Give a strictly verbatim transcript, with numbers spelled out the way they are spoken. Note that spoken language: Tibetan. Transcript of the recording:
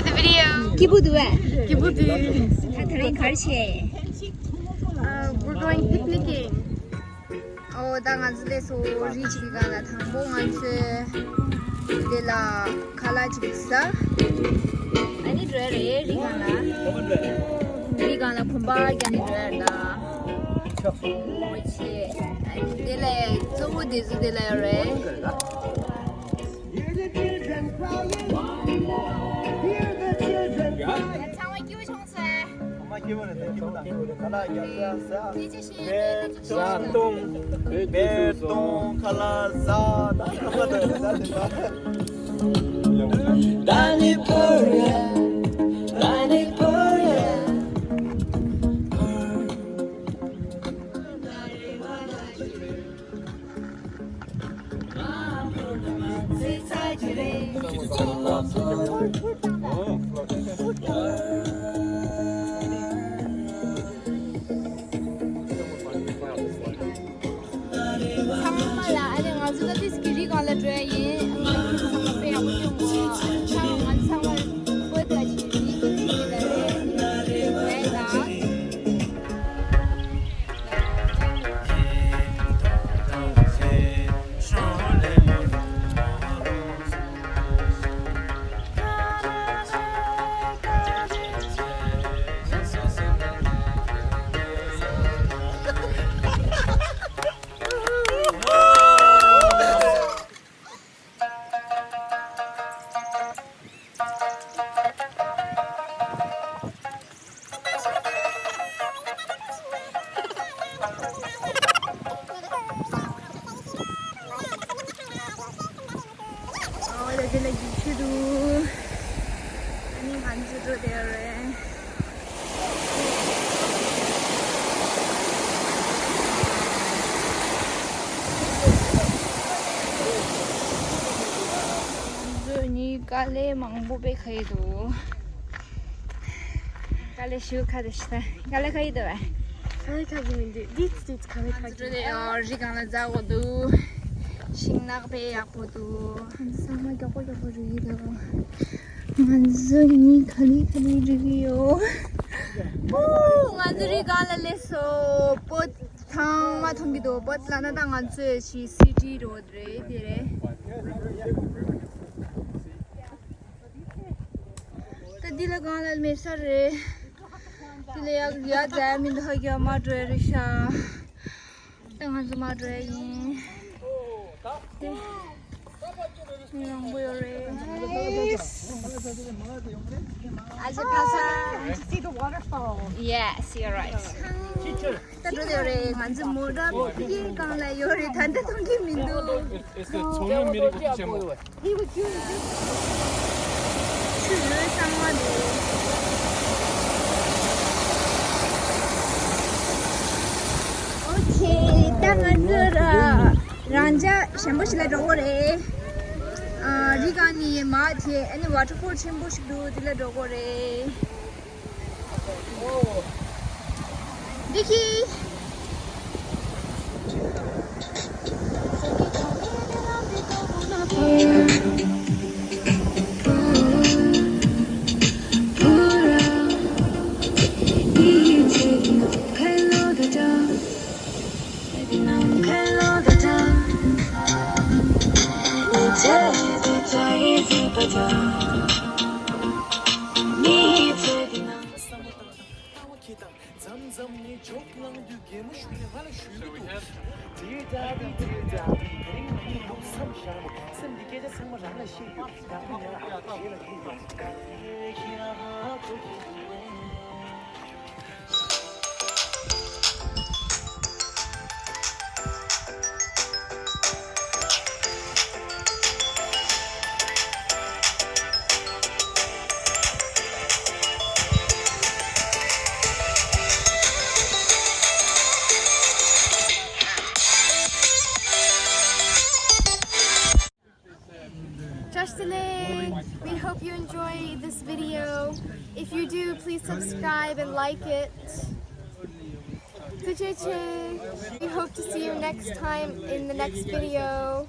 སྐྱིད་པོ་འདུག་བས། སྐྱིད་པོ་འདུག་ད་ད་རིང་ག་རེ་བྱས། Uh, we're going picnicking. ཨོ་ད་ང་ཚོ་ལས་སོ་རི་གཅིག་གི་སྒང་ལ་དང་པོ་ང་ཚོས་དེ་ལ་ཁ་ལག་ཅིག་ཟ། ཨ་ནི་འགྲོ་ཡ་རེད་རི་སྒང་ལ། རི་སྒང་ལ་གོམ་པ་རྒྱག་ནས་འགྲོ་ཡ་རེད་ད། ཨོ་ཆེ། ཨ་ནི་དེ་ལ་གཙོ་བོ་དེ་ཚོ་དེ་ལ་ཡོད་རེད། ཚང་མ་སྐྱིད་པོ་བྱུང་སོང་། ཨ་མ་སྐྱིད་པོ་རེད། ད་སྐྱིད་པོ་དང་ཁ་ལག་རྒྱབ་ས་ཟ། ཁ་ལག་ཟ་སྟོང་། བེ་སྟོང་ཁ་ལག་ཟ། ད་ཁ་ལག་ཟ་དེ་ད། ཚང་མ་ལ་ཨ་ནི་ང་ཚོ་ད་ཏིས་ཀྱི་རི་སྒང་ལ་འགྲོ་ཡ་ཡིན། ང་ཚོ་ཚང་མ་དཔེ་ཡག་པོ་སྐྱོང་དགོས། ཚང་མ་ཚང་མ་བོད་ལ་ཅིག་རི་ཀི་རི་ལ་རེད། རེད་ད། ཨོ་ལ་དེ་ལ་རྒྱུག་ཆུ་འདུག་ཨ་ནི་ང་ཚོ་འགྲོ་བསྡད་ཡོད་རེད། ང་ཚོ་ནི་དཀའ་ལས་མང་པོ་དཔེ་ཁ་ཡི་འདུག་དཀའ་ལས་ཞེ་པོ་ཁག་འདུག་ཤི་ད། དཀའ་ལས་ཁག་ཡི་འདུག་བས། དཀའ་ལས་ཁག་གི་མི་འདུག་འདི་ཙི་ཙི་དཀའ་ལས་ཁག་གི་འདུག་རི་སྒང་ལ་འཛེག་དགོས་འདུག་ཤིང་ནགས་དཔེ་ཡག་པོ་འདུག་ང་ཚོ་ཚང་མ་མགྱོགས་པོ་མགྱོགས་པོ་རུ་ཡི་འདུག་ང་ཚོ་ནི་ག་ལེ་ག་ལེ་རུ་ཡི་ཡོད། ཨོ་ང་ཚོ་རི་སྒང་ལ་སླེབས་སོང་། བོད་ཚང་མ་མཐོང་གི་འདུག་བོད་ལབ་ན་ད་ང་ཚོའི་ཤི་སི་ཊི་རོ་ཌི་རེད་དེ་རེད། ད་འདི་ལ་གང་ལ་མེད་ས་རེད། འདི་ལ་ཡག་ཡག་ཙམ་མི་འདུག་ཧ་གི་མ་འགྲོ་ཡ་རེད་ཤག་ད་ང་ཚོ་མ་འགྲོ་ཡ་ཡིན། དེ་མི་མང་པོ་ཡོད་རེད། As a person. To see the waterfall. Yes, you're right. ད་འགྲོ་དེ་རེད། ང་ཚོ་མོ་ཊ་ཕ་གིའི་སྒང་ལ་ཡོད་རེད། ད་ལྟ་མཐོང་གི་མི་འདུག It's, it's, it's only a minute. ཆུ་ཡོད་ཚང་མ་འདུག་ཨོ་ཁེ། ད་ང་ཚོ་ར་རང་ཅག་གཞན་པ་ཞིག་ལ་འགྲོ་དགོས་རེད། ཨ། རི་སྒང་ནས་མར་དེད། ཨ་ནི་ཝ་ཊར་ཕོལ་ཆེན་པོ་ཞིག་འདུག་དེ་ལ་འགྲོ་དགོས་རེད། Vicky. མཛམ་མཛམ་ནས་ཇོག་བླངས་དུས་གད་མོ་ཤོར་ནས་ང་ལ་ཞུས་ཀྱི་འདུག་དེ་ལྟ་བུའི་དེ་ལྟ་བུའི་དེ་རིང་ང་གཉིས་ལུགས་བསམ་བཞག་ནས་སེམས་ཀྱི་སྐད་ཆ་ཚང་མ་རང་ལ་བཤད་ཡོད། ཡག་པོ་ཉར་རྗེས་ལ་ཐུག་ཡོང་། Just today, we hope you enjoy this video. If you do, please subscribe and like it. Tsucheche. We hope to see you next time in the next video.